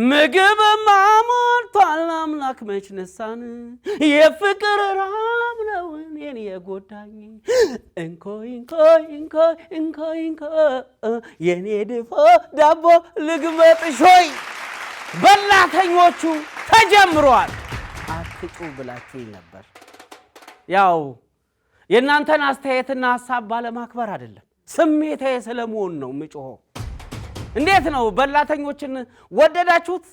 ምግብማ ሞልቷል አምላክ መች ነሳን፣ የፍቅር ራብ ነው እኔን የጎዳኝ። እንኮይ እንኮይ እንኮይ እንኮይ እንኮይ የኔ ድፎ ዳቦ ልግመጥሾይ። በላተኞቹ ተጀምሯል። አትጩ ብላችሁኝ ነበር። ያው የእናንተን አስተያየትና ሀሳብ ባለማክበር አይደለም፣ ስሜታዊ ስለመሆን ነው የምጮኸው። እንዴት ነው በላተኞችን ወደዳችሁት?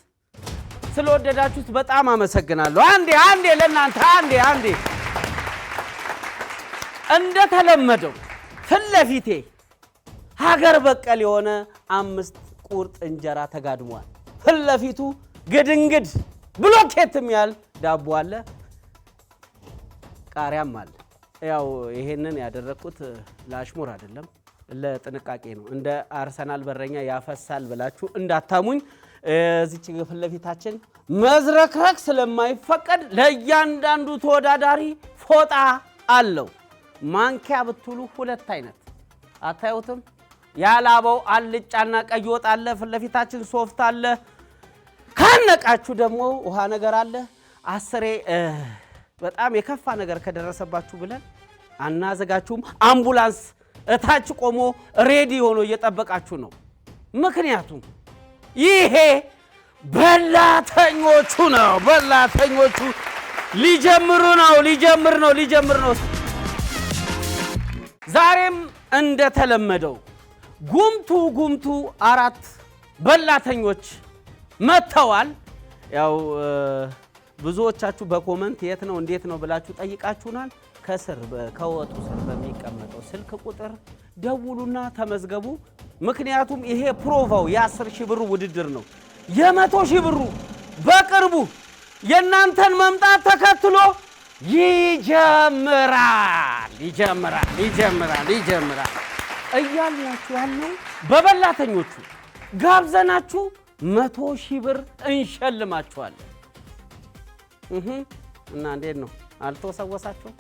ስለወደዳችሁት በጣም አመሰግናለሁ። አንዴ አንዴ ለእናንተ አንዴ አንዴ። እንደተለመደው ፊት ለፊቴ ሀገር በቀል የሆነ 5 ቁርጥ እንጀራ ተጋድሟል። ፊት ለፊቱ ግድንግድ ብሎኬትም ያህል ዳቦ አለ፣ ቃሪያም አለ። ያው ይሄንን ያደረኩት ለአሽሙር አይደለም፣ ለጥንቃቄ ነው። እንደ አርሰናል በረኛ ያፈሳል ብላችሁ እንዳታሙኝ። እዚች ፊት ለፊታችን መዝረክረክ ስለማይፈቀድ ለእያንዳንዱ ተወዳዳሪ ፎጣ አለው። ማንኪያ ብትሉ 2 አይነት አታዩትም? ያላበው አልጫና ቀይ ወጥ አለ። ፊት ለፊታችን ሶፍት አለ። ካነቃችሁ ደግሞ ውሃ ነገር አለ። አስሬ በጣም የከፋ ነገር ከደረሰባችሁ ብለን አናዘጋችሁም። አምቡላንስ እታች ቆሞ ready ሆኖ እየጠበቃችሁ ነው። ምክንያቱም ይሄ በላተኞቹ ነው። በላተኞቹ ሊጀምሩ ነው። ሊጀምር ነው። ሊጀምር ነው። ዛሬም እንደተለመደው ጉምቱ ጉምቱ 4 በላተኞች መጥተዋል። ያው ብዙዎቻችሁ በ comment የት ነው እንዴት ነው ብላችሁ ጠይቃችሁናል። ከስር ከወጡ ስር በሚቀመጠው ስልክ ቁጥር ደውሉና ተመዝገቡ። ምክንያቱም ይሄ ፕሮቫው የአስር ሺህ ብሩ ውድድር ነው። የመቶ ሺህ ብሩ በቅርቡ የእናንተን መምጣት ተከትሎ ይጀምራል፣ ይጀምራል፣ ይጀምራል፣ ይጀምራል እያልናችሁ ያልነው በበላተኞቹ ጋብዘናችሁ 100,000 ብር እንሸልማችኋለን። እና እንዴት ነው አልተወሰወሳችሁም?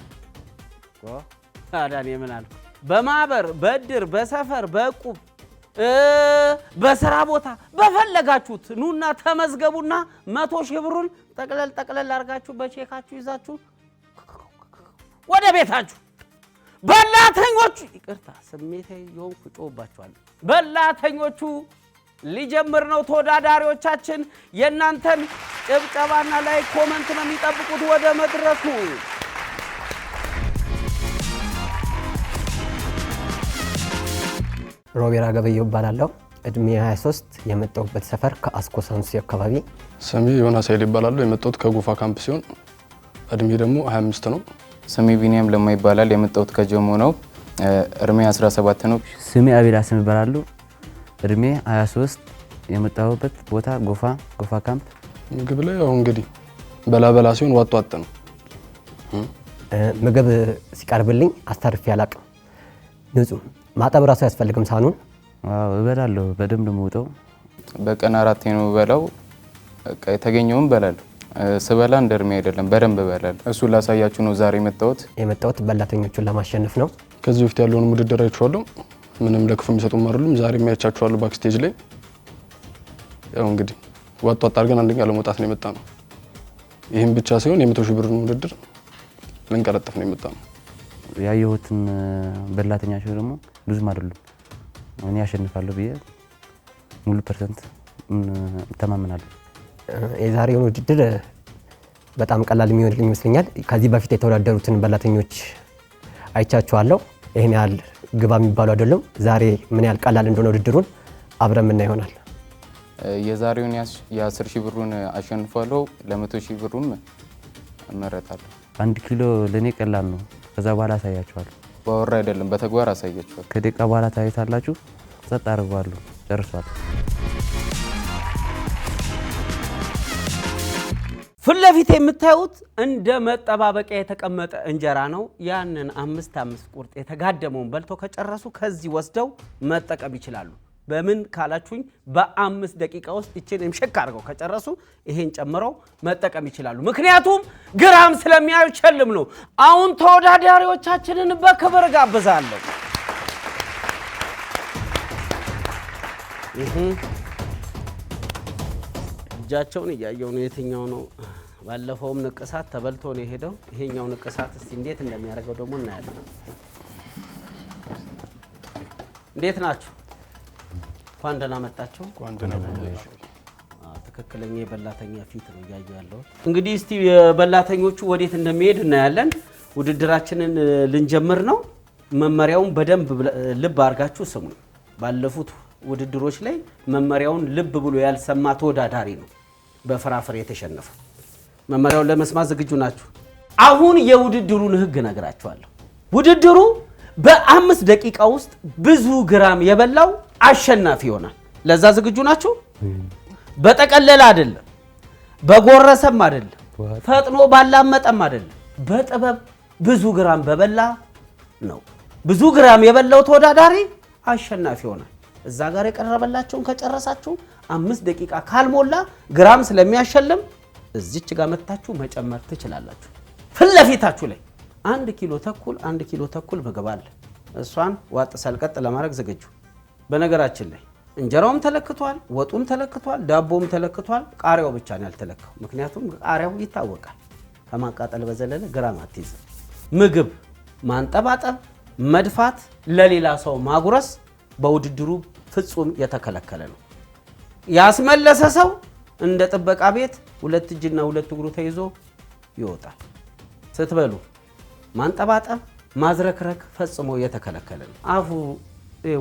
ታዲያ እኔ ምን አልኩ? በማህበር በእድር በሰፈር በእቁብ በስራ ቦታ በፈለጋችሁት ኑና ተመዝገቡና 100,000 ብሩን ጠቅለል ጠቅለል አድርጋችሁ በቼካችሁ ይዛችሁ ወደ ቤታችሁ። በላተኞቹ ይቅርታ ስሜታዊ የሆንኩ ጮህባችኋለሁ። በላተኞቹ ሊጀምር ነው። ተወዳዳሪዎቻችን የእናንተን ጭብጨባና like comment ነው የሚጠብቁት። ወደ መድረኩ ሮቤራ ገበየሁ እባላለሁ። እድሜ 23፣ የመጣሁበት ሰፈር ከአስኮ ሳንሱሲ አካባቢ። ስሜ ዮናስ ኃይሌ እባላለሁ። የመጣሁት ከጎፋ ካምፕ ሲሆን እድሜ ደግሞ 25 ነው። ስሜ ቢኒያም ለማ ይባላል። የመጣሁት ከጀሞ ነው። እድሜ 17 ነው። ስሜ አቤል አስም እባላለሁ። እድሜ 23፣ የመጣሁበት ቦታ ጎፋ ካምፕ። ምግብ ላይ ያው እንግዲህ በላ በላ ሲሆን ዋጥ ዋጥ ነው። ምግብ ሲቀርብልኝ አስተርፌ አላቅም። ንጹህ ማጠብ ራሱ አያስፈልግም ሳህኑን። አዎ እበላለሁ፣ በደንብ ነው የምወጣው። በቀን 4 ነው የምበላው። በቃ የተገኘውን እበላለሁ። ስበላ እንደ እድሜ አይደለም፣ በደንብ እበላለሁ። እሱን ላሳያችሁ ነው ዛሬ የመጣሁት። የመጣሁት በላተኞቹን ለማሸነፍ ነው። ከዚህ በፊት ያለውን ውድድር አይቼዋለሁ። ምንም ለክፉ የሚሰጡም አይደሉም። ዛሬ የሚያቻቸዋለሁ backstage ላይ። ያው እንግዲህ ዋጥ ዋጥ አድርገን አንደኛ ለመውጣት ነው የመጣነው። ይሄን ብቻ ሳይሆን የመቶ ሺህ ብሩን ውድድር ልንቀረጥፍ ነው የመጣነው። ያየሁትን በላተኛቸው ደግሞ ብዙም አይደሉም። እኔ አሸንፋለሁ ብዬ ሙሉ percent እተማመናለሁ። የዛሬውን ውድድር በጣም ቀላል የሚሆንልኝ ይመስለኛል። ከዚህ በፊት የተወዳደሩትን በላተኞች አይቻቸዋለሁ። ይሄን ያህል ግባ የሚባሉ አይደሉም። ዛሬ ምን ያህል ቀላል እንደሆነ ውድድሩን አብረን የምናየው ይሆናል። የዛሬውን የአስር ሺህ ብሩን አሸንፋለሁ። ለመቶ ሺህ ብሩም እመረጣለሁ። 1 ኪሎ ለኔ ቀላል ነው። ከዛ በኋላ አሳያችኋለሁ። ባወራ አይደለም በተግባር አሳያችኋለሁ። ከደቂቃ በኋላ ታዩታላችሁ። ጸጥ አድርገዋለሁ። ጨርሷል። ፊት ለፊት የምታዩት እንደ መጠባበቂያ የተቀመጠ እንጀራ ነው። ያንን አምስት አምስት ቁርጥ የተጋደመውን በልተው ከጨረሱ ከዚህ ወስደው መጠቀም ይችላሉ። በምን ካላችሁኝ በአምስት ደቂቃ ውስጥ ይችን እምሽክ አድርገው ከጨረሱ ይሄን ጨምረው መጠቀም ይችላሉ። ምክንያቱም ግራም ስለሚያሸልም ነው። አሁን ተወዳዳሪዎቻችንን በክብር ጋብዛለሁ። እጃቸውን እያየው ነው የትኛው ነው። ባለፈውም ንቅሳት ተበልቶ ነው የሄደው። ይሄኛው ንቅሳት እስቲ እንዴት እንደሚያደርገው ደግሞ እናያለን። እንዴት ናችሁ? እንኳን ደህና መጣችሁ። ትክክለኛ የበላተኛ ፊት ነው እያየሁ ያለሁት። እንግዲህ እስቲ የበላተኞቹ ወዴት እንደሚሄድ እናያለን። ውድድራችንን ልንጀምር ነው። መመሪያውን በደንብ ልብ አድርጋችሁ ስሙ። ባለፉት ውድድሮች ላይ መመሪያውን ልብ ብሎ ያልሰማ ተወዳዳሪ ነው በፍራፍሬ የተሸነፈው። መመሪያውን ለመስማት ዝግጁ ናችሁ? አሁን የውድድሩን ህግ እነግራችኋለሁ። ውድድሩ በ5 ደቂቃ ውስጥ ብዙ ግራም የበላው አሸናፊ ይሆናል። ለዛ ዝግጁ ናችሁ? በጠቀለለ አይደለም፣ በጎረሰም አይደለም፣ ፈጥኖ ባላመጠም አይደለም፣ በጥበብ ብዙ ግራም በበላ ነው። ብዙ ግራም የበላው ተወዳዳሪ አሸናፊ ይሆናል። እዛ ጋር የቀረበላችሁን ከጨረሳችሁ 5 ደቂቃ ካልሞላ ግራም ስለሚያሸልም እዚች ጋር መታችሁ መጨመር ትችላላችሁ። ፊት ለፊታችሁ ላይ 1 ኪሎ ተኩል 1 ኪሎ ተኩል ምግብ አለ። እሷን ዋጥ ሰልቀጥ ለማድረግ ዝግጁ። በነገራችን ላይ እንጀራውም ተለክቷል፣ ወጡም ተለክቷል፣ ዳቦውም ተለክቷል። ቃሪያው ብቻ ነው ያልተለካው። ምክንያቱም ቃሪያው ይታወቃል፣ ከማቃጠል በዘለለ ግራም አትይዝም። ምግብ ማንጠባጠብ፣ መድፋት፣ ለሌላ ሰው ማጉረስ በውድድሩ ፍጹም የተከለከለ ነው። ያስመለሰ ሰው እንደ ጥበቃ ቤት 2 እጅና 2 እግሩ ተይዞ ይወጣል። ስትበሉ ማንጠባጠብ፣ ማዝረክረክ ፈጽሞ የተከለከለ ነው። አፉ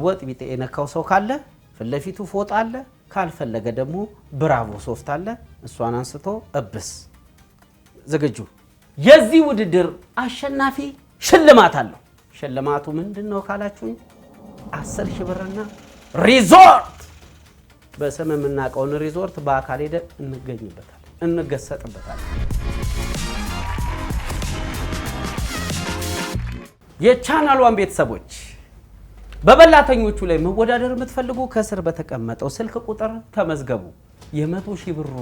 ወጥ ቢጤ የነካው ሰው ካለ ፊት ለፊቱ ፎጣ አለ፣ ካልፈለገ ደግሞ ብራቮ ሶፍት አለ። እሷን አንስቶ እብስ። ዝግጁ? የዚህ ውድድር አሸናፊ ሽልማት አለው። ሽልማቱ ምንድነው ካላችሁኝ 10 ሺህ ብርና ሪዞርት፣ በስም የምናውቀውን ሪዞርት በአካል ሄደን እንገኝበታለን፣ እንገሰጥበታለን። የቻናሏን ቤተሰቦች በበላተኞቹ ላይ መወዳደር የምትፈልጉ ከስር በተቀመጠው ስልክ ቁጥር ተመዝገቡ። የ100 ሺህ ብሩ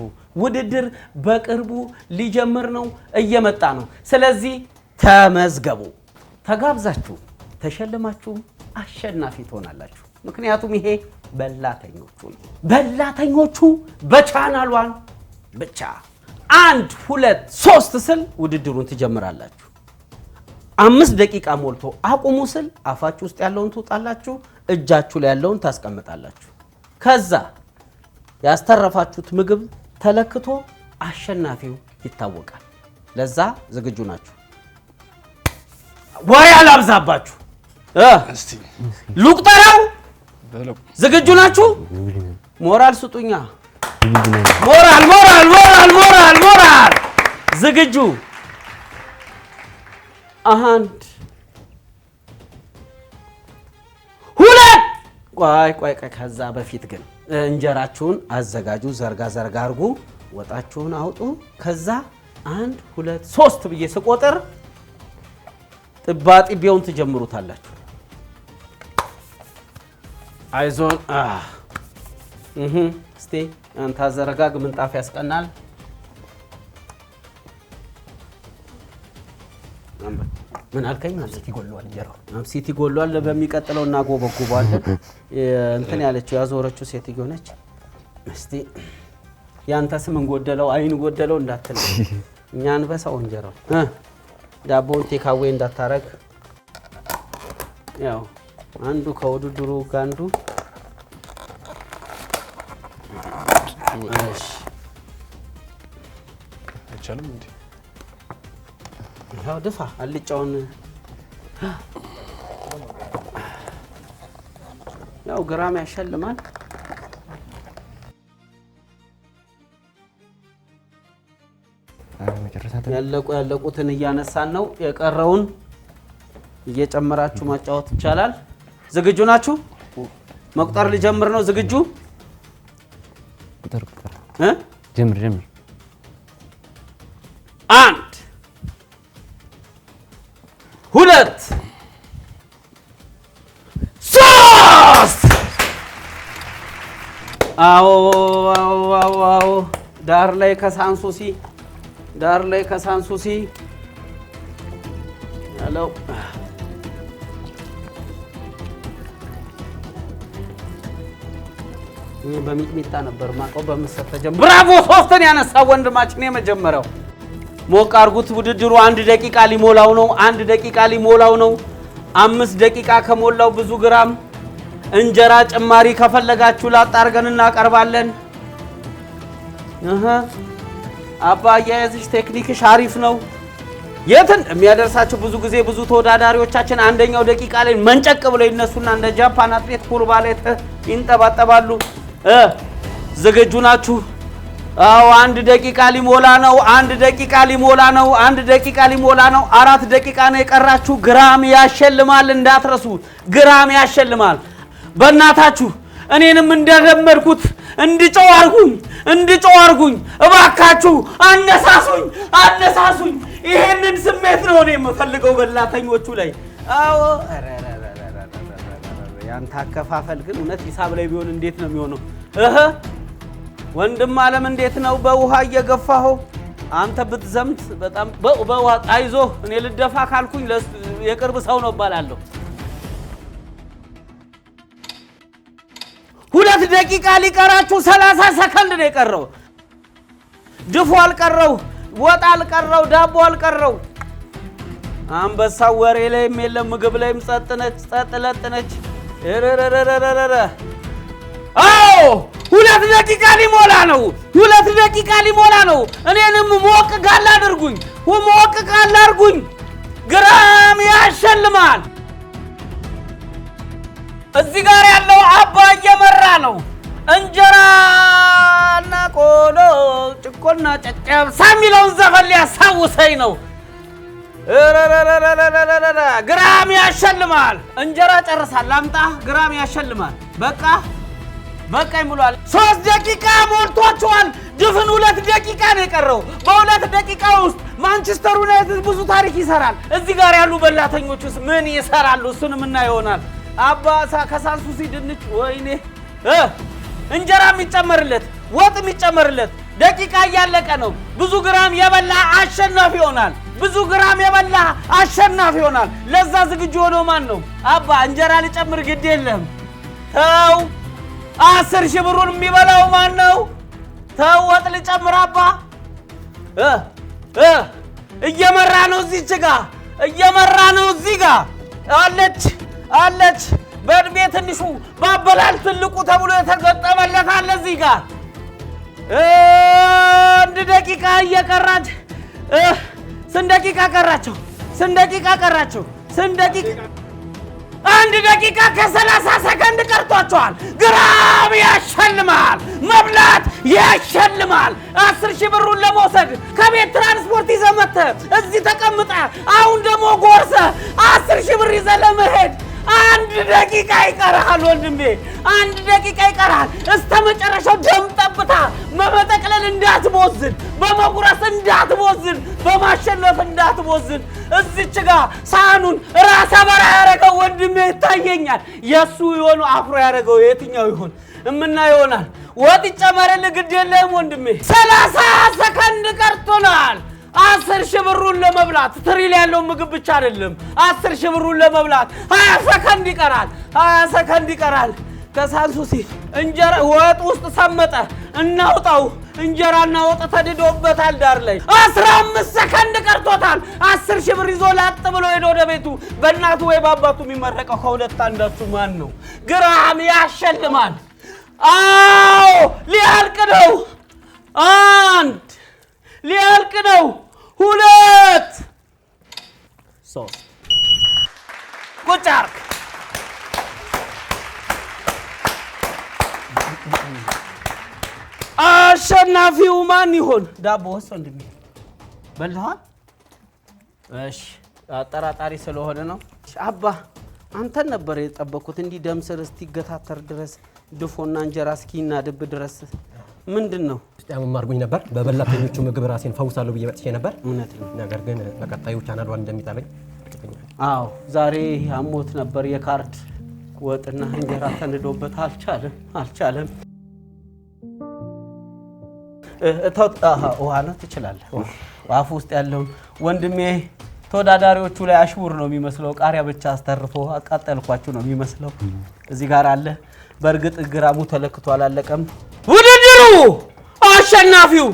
ውድድር በቅርቡ ሊጀምር ነው፣ እየመጣ ነው። ስለዚህ ተመዝገቡ። ተጋብዛችሁ ተሸልማችሁ አሸናፊ ትሆናላችሁ። ምክንያቱም ይሄ በላተኞቹ ነው። በላተኞቹ በቻናሏን ብቻ 1 2 3 ስል ውድድሩን ትጀምራላችሁ። 5 ደቂቃ ሞልቶ አቁሙ ስል አፋችሁ ውስጥ ያለውን ትውጣላችሁ፣ እጃችሁ ላይ ያለውን ታስቀምጣላችሁ። ከዛ ያስተረፋችሁት ምግብ ተለክቶ አሸናፊው ይታወቃል። ለዛ ዝግጁ ናችሁ? ወሬ አላብዛባችሁ። እስቲ ልቁጠረው። በለው። ዝግጁ ናችሁ? ሞራል ስጡኛ። ሞራል ሞራል ሞራል ሞራል ሞራል። ዝግጁ? 1 2 ቆይ ቆይ ቆይ። ከዛ በፊት ግን እንጀራችሁን አዘጋጁ። ዘርጋ ዘርጋ አድርጉ። ወጣችሁን አውጡ። ከዛ 1 2 3 ብዬ ስቆጥር ጥባጥቤውን ትጀምሩታላችሁ። አይዞን። እስቲ አንተ አዘረጋግ፣ ምንጣፍ ያስቀናል። ምን አልከኝ? አምሲት ይጎለዋል እንጀራው። አምሲት ይጎለዋል። በሚቀጥለው እናጎበጉበዋለን። እንትን ያለችው ያዞረችው ሴትዮ ነች። እስቲ ያንተ ስም እንጎደለው አይን ጎደለው እንዳትል፣ እኛ አንበሳው እንጀራው። ዳቦውን ቴካዌ እንዳታረግ። ያው አንዱ ከውድድሩ ጋንዱ። እሺ አይቻልም እንዴ? ያው ድፋ አልጫውን። ያው ግራም ያሸልማል። ያለቁ ያለቁትን እያነሳን ነው። የቀረውን እየጨመራችሁ ማጫወት ይቻላል። ዝግጁ ናችሁ? መቁጠር ልጀምር ነው። ዝግጁ? ቁጥር ቁጥር። እ? ጀምር ጀምር። 1 2 3። አዎ አዎ አዎ አዎ። ዳር ላይ ከሳንሱሲ፣ ዳር ላይ ከሳንሱሲ ያለው። እኔ በሚጥሚጣ ነበር ማቀው፣ በምስር ተጀምሮ። ብራቮ! ሶስትን ያነሳው ወንድማችን የመጀመሪያው። ሞቅ አርጉት። ውድድሩ 1 ደቂቃ ሊሞላው ነው። 1 ደቂቃ ሊሞላው ነው። 5 ደቂቃ ከሞላው ብዙ ግራም እንጀራ ጭማሪ ከፈለጋችሁ ላጥ አድርገን እናቀርባለን። እህ አባ፣ አያያዝሽ ቴክኒክሽ አሪፍ ነው። የትን የሚያደርሳቸው? ብዙ ጊዜ ብዙ ተወዳዳሪዎቻችን አንደኛው ደቂቃ ላይ መንጨቅ ብለው ይነሱና እንደ ጃፓን አትሌት ኩርባ ላይ ይንጠባጠባሉ። ዝግጁ ናችሁ? አዎ፣ 1 ደቂቃ ሊሞላ ነው። 1 ደቂቃ ሊሞላ ነው። 1 ደቂቃ ሊሞላ ነው። 4 ደቂቃ ነው የቀራችሁ። ግራም ያሸልማል፣ እንዳትረሱ። ግራም ያሸልማል። በእናታችሁ እኔንም እንደለመድኩት እንድጮህ አርጉኝ፣ እንድጮህ አርጉኝ። እባካችሁ አነሳሱኝ፣ አነሳሱኝ። ይሄንን ስሜት ነው እኔ የምፈልገው በላተኞቹ ላይ። አዎ፣ ያንተ አከፋፈል ግን እውነት ሂሳብ ላይ ቢሆን እንዴት ነው የሚሆነው? እህ ወንድም አለም፣ እንዴት ነው በውሃ እየገፋኸው? አንተ ብትዘምት በጣም በውሃ፣ አይዞህ፣ እኔ ልደፋ ካልኩኝ የቅርብ ሰው ነው እባላለሁ። 2 ደቂቃ ሊቀራችሁ 30 ሰከንድ ነው የቀረው። ድፎ አልቀረው፣ ወጥ አልቀረው፣ ዳቦ አልቀረው። አንበሳው ወሬ ላይም የለም፣ ምግብ ላይም ጸጥ ነች፣ ጸጥ ለጥ ነች። እረረረረረ፣ አዎ፣ 2 ደቂቃ ሊሞላ ነው። 2 ደቂቃ ሊሞላ ነው። እኔንም ሞቅ ጋል አድርጉኝ፣ ሞቅ ጋል አድርጉኝ። ግራም ያሸልማል። እዚህ ጋር ያለው አባ እየመራ ነው። እንጀራና ቆሎ፣ ጭኮና ጨጨብሳ የሚለውን ዘፈን ሊያስታውሰኝ ነው። እረረረረረረ፣ ግራም ያሸልማል። እንጀራ ጨርሳል። ላምጣ። ግራም ያሸልማል። በቃ በቃኝ ብሏል። 3 ደቂቃ ሞልቷቸዋል። ድፍን 2 ደቂቃ ነው የቀረው። በ2 ደቂቃ ውስጥ ማንቸስተር ዩናይትድ ብዙ ታሪክ ይሰራል። እዚህ ጋር ያሉ በላተኞቹስ ምን ይሰራሉ? እሱንም እና ይሆናል። አባ ከሳንሱሲ ድንች፣ ወይኔ፣ እንጀራ የሚጨመርለት፣ ወጥ የሚጨመርለት፣ ደቂቃ እያለቀ ነው። ብዙ ግራም የበላ አሸናፊ ይሆናል። ብዙ ግራም የበላ አሸናፊ ይሆናል። ለዛ ዝግጁ የሆነው ማን ነው? አባ፣ እንጀራ ልጨምር፣ ግድ የለም ተው። 10,000 ብሩን የሚበላው ማን ነው? ተው፣ ወጥ ልጨምር አባ። እ እ እየመራ ነው፣ እዚች ጋ እየመራ ነው። እዚህ ጋ አለች፣ አለች። በእድሜ ትንሹ በአበላል ትልቁ ተብሎ የተገጠመለት አለ እዚህ ጋር። 1 ደቂቃ እየቀራች፣ ስንት ደቂቃ ቀራቸው? ስንት ደቂቃ ቀራቸው? ስንት ደቂቃ? 1 ደቂቃ ከ30 ሰከንድ ቀርቷቸዋል። ግራም ያሸልማል፣ መብላት ያሸልማል። 10,000 ብሩን ለመውሰድ ከቤት ትራንስፖርት ይዘህ መጥተህ እዚህ ተቀምጠህ አሁን ደግሞ ጎርሰህ 10,000 ብር ይዘህ ለመሄድ 1 ደቂቃ ይቀርሃል ወንድሜ፣ 1 ደቂቃ ይቀርሃል። እስከ መጨረሻው ደም ጠብታ በመጠቅለል እንዳትቦዝን፣ በመጉረስ እንዳትቦዝን፣ በማሸነፍ እንዳትቦዝን። እዚች ጋ ሳህኑን ራሰ በራ ያደረገው ወንድሜ ይታየኛል። የእሱ የሆኑ አፍሮ ያደረገው የትኛው ይሆን? እምናየው ይሆናል። ወጥ ይጨመርልህ፣ ግድ የለህም ወንድሜ። 30 ሰከንድ ቀርቶናል። 10,000 ብሩን ለመብላት፣ ትሪ ላይ ያለው ምግብ ብቻ አይደለም። 10,000 ብሩን ለመብላት 20 ሰከንድ ይቀራል። 20 ሰከንድ ይቀራል። ከሳንሱሲ እንጀራ ወጥ ውስጥ ሰመጠ። እናውጣው። እንጀራና ወጥ ተድዶበታል ዳር ላይ። 15 ሰከንድ ቀርቶታል። 10,000 ብር ይዞ ላጥ ብሎ ሄዶ ወደ ቤቱ በእናቱ ወይ በአባቱ የሚመረቀው ከሁለት አንዳችሁ ማን ነው? ግራም ያሸልማል። አዎ፣ ሊያልቅ ነው። አንድ፣ ሊያልቅ ነው። ሁለት፣ ሶስት፣ ቁጭ አድርግ። አሸናፊው ማን ይሆን? ዳቦ ወስ ወንድሜ፣ በልተዋል? እሺ፣ አጠራጣሪ ስለሆነ ነው። አባ፣ አንተን ነበር የጠበኩት። እንዲህ ደም ስር እስኪገታተር ድረስ፣ ድፎና እንጀራ እስኪናድብ ድረስ ምንድን ነው? ውስጥ ያመም አድርጎኝ ነበር። በበላተኞቹ ምግብ ራሴን ፈውሳለሁ ብዬ መጥቼ ነበር። እውነት ነው። ነገር ግን በቀጣዩ ቻናል ዋን እንደሚጠለኝ እርግጠኛ ነኝ። አዎ፣ ዛሬ አሞት ነበር። የካርድ ወጥና እንጀራ ተንዶበት አልቻለም፣ አልቻለም። ተው፣ አሃ፣ ውሃ ነው፣ ትችላለህ። አፍ ውስጥ ያለውን ወንድሜ ተወዳዳሪዎቹ ላይ አሽሙር ነው የሚመስለው። ቃሪያ ብቻ አስተርፎ አቃጠልኳችሁ ነው የሚመስለው። እዚህ ጋር አለ። በእርግጥ ግራሙ ተለክቶ አላለቀም። ውድድሩ አሸናፊው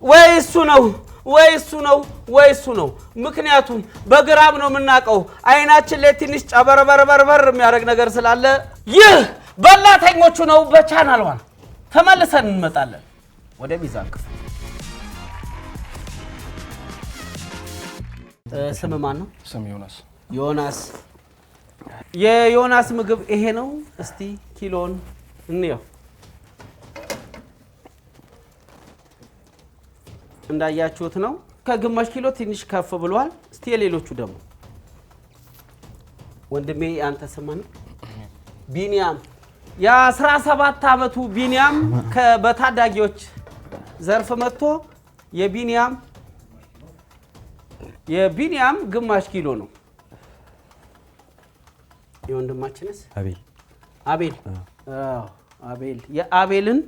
ወይ እሱ ነው ወይ እሱ ነው ወይ እሱ ነው። ምክንያቱም በግራም ነው የምናውቀው። አይናችን ላይ ትንሽ ጨበርበርበርበር የሚያደርግ ነገር ስላለ ይህ በላተኞቹ ነው። በ Channel One ተመልሰን እንመጣለን ወደ ሚዛን ክፍል። ስም ማን ነው? ስም ዮናስ። ዮናስ። የዮናስ ምግብ ይሄ ነው። እስቲ ኪሎን እንየው። እንዳያችሁት ነው። ከግማሽ ኪሎ ትንሽ ከፍ ብሏል። እስቲ የሌሎቹ ደግሞ ወንድሜ አንተ ስም ማን ነው? ቢኒያም። የ17 ዓመቱ ቢኒያም በታዳጊዎች ዘርፍ መጥቶ የቢኒያም ግማሽ ኪሎ ነው። የወንድማችንስ? አቤል። አቤል። አዎ አቤል። የአቤልን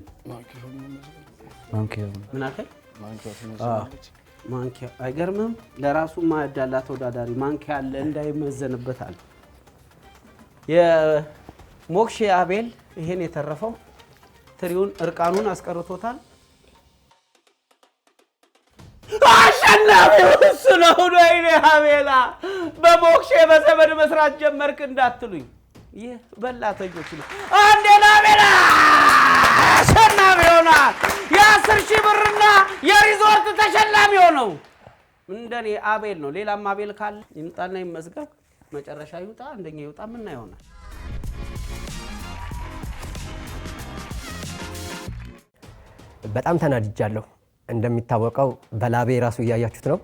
ማንኪያ። ምን አልከኝ? ማንኪያ አይገርምም? ለራሱ ማያዳላ ተወዳዳሪ ማንኪያ አለ እንዳይመዘንበት አለ። የሞክሼ አቤል ይሄን የተረፈው ትሪውን እርቃኑን አስቀርቶታል። አሸናፊው እሱ ነው። ወይኔ አቤላ በሞክሼ በዘመድ መስራት ጀመርክ እንዳትሉኝ። ይህ በላተኞች ነው። አንዴ ለአቤላ አሸናፊ ሆኗል። የ10,000 ብርና የሪዞርት ተሸላሚ ሆነው እንደኔ አቤል ነው። ሌላም አቤል ካለ ይምጣና ይመዝገብ። መጨረሻ ይውጣ፣ አንደኛ ይውጣ፣ ምና ይሆናል። በጣም ተናድጃለሁ። እንደሚታወቀው በላቤ ራሱ እያያችሁት ነው።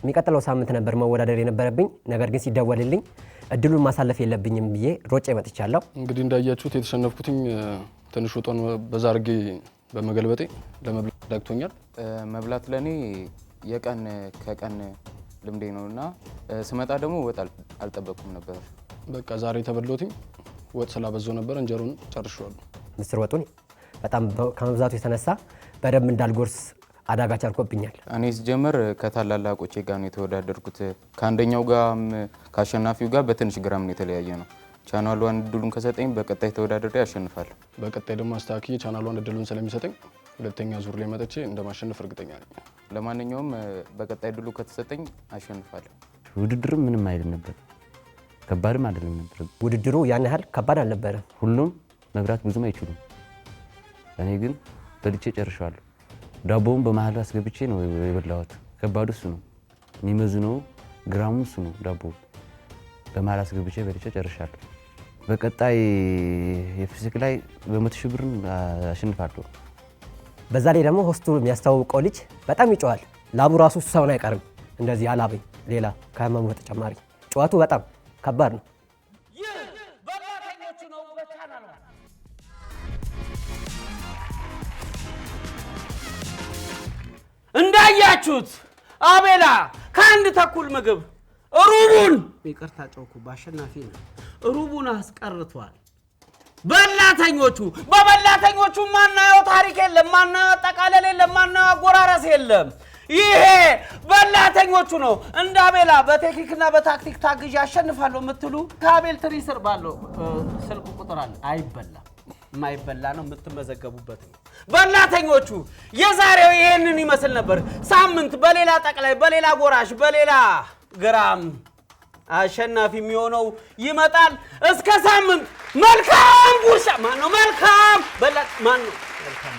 የሚቀጥለው ሳምንት ነበር መወዳደር የነበረብኝ። ነገር ግን ሲደወልልኝ እድሉን ማሳለፍ የለብኝም ብዬ ሮጬ መጥቻለሁ። እንግዲህ እንዳያችሁት የተሸነፍኩትኝ ትንሽ ወጧን በዛ አድርጌ በመገልበጤ ለመብላት ዳግቶኛል። መብላት ለኔ የቀን ከቀን ልምዴ ነውና ስመጣ ደግሞ ወጥ አልጠበቅኩም ነበር። በቃ ዛሬ የተበላሁትኝ ወጥ ስላበዛው ነበር። እንጀራውን ጨርሼዋለሁ። ምስር ወጡን በጣም ከመብዛቱ የተነሳ በደንብ እንዳልጎርስ አዳጋች አድርጎብኛል። እኔ ስጀምር ከታላላቆቼ ጋር ነው የተወዳደርኩት። ከአንደኛው ጋርም ከአሸናፊው ጋር በትንሽ ግራም ነው የተለያየ ነው። Channel One እድሉን ከሰጠኝ በቀጣይ ተወዳድሬ አሸንፋለሁ። በቀጣይ ደግሞ አስተካክዬ Channel One እድሉን ስለሚሰጠኝ ሁለተኛ ዙር ላይ መጥቼ እንደማሸንፍ እርግጠኛ ነኝ። ለማንኛውም በቀጣይ እድሉ ከተሰጠኝ አሸንፋለሁ። ውድድርም ምንም አይልም ነበር፣ ከባድም አይደለም ነበር። ውድድሩ ያን ያህል ከባድ አልነበረም። ሁሉም መብላት ብዙም አይችሉም። እኔ ግን በልቼ ጨርሻለሁ። ዳቦውን በመሀል አስገብቼ ነው የበላሁት። ከባዱ እሱ ነው የሚመዝነው፣ ግራሙ እሱ ነው። ዳቦውን በመሀል አስገብቼ በልቼ ጨርሻለሁ። በቀጣይ የፍስክ ላይ በ100,000 ብር አሸንፋለሁ። በዛ ላይ ደግሞ host ኡ የሚያስተዋውቀው ልጅ በጣም ይጮሃል። ላቡ ራሱ እሱ ሳይሆን አይቀርም እንደዚህ አላበኝ። ሌላ ከህመሙ በተጨማሪ ጨዋቱ በጣም ከባድ ነው። ይህ በላተኞቹ ነው በ Channel One። እንዳያችሁት አቤላ ከአንድ ተኩል ምግብ ሩቡን ይቅርታ ጨውኩ በአሸናፊ ነው ሩቡን አስቀርቷል። በላተኞቹ በበላተኞቹ ማናየው ታሪክ የለም፣ ማናየው አጠቃለል የለም፣ ማናየው አጎራረስ የለም። ይሄ በላተኞቹ ነው። እንደ አቤላ በቴክኒክና በታክቲክ ታግዤ አሸንፋለሁ የምትሉ ከአቤል ትሪ ስር ባለው ስልክ ቁጥር አለ። አይበላም፣ የማይበላ ነው የምትመዘገቡበት ነው። በላተኞቹ የዛሬው ይሄንን ይመስል ነበር። ሳምንት በሌላ ጠቅላይ፣ በሌላ ጎራሽ፣ በሌላ ግራም አሸናፊ የሚሆነው ይመጣል። እስከ ሳምንት መልካም ጉርሻ። ማን ነው መልካም በላ? ማን ነው መልካም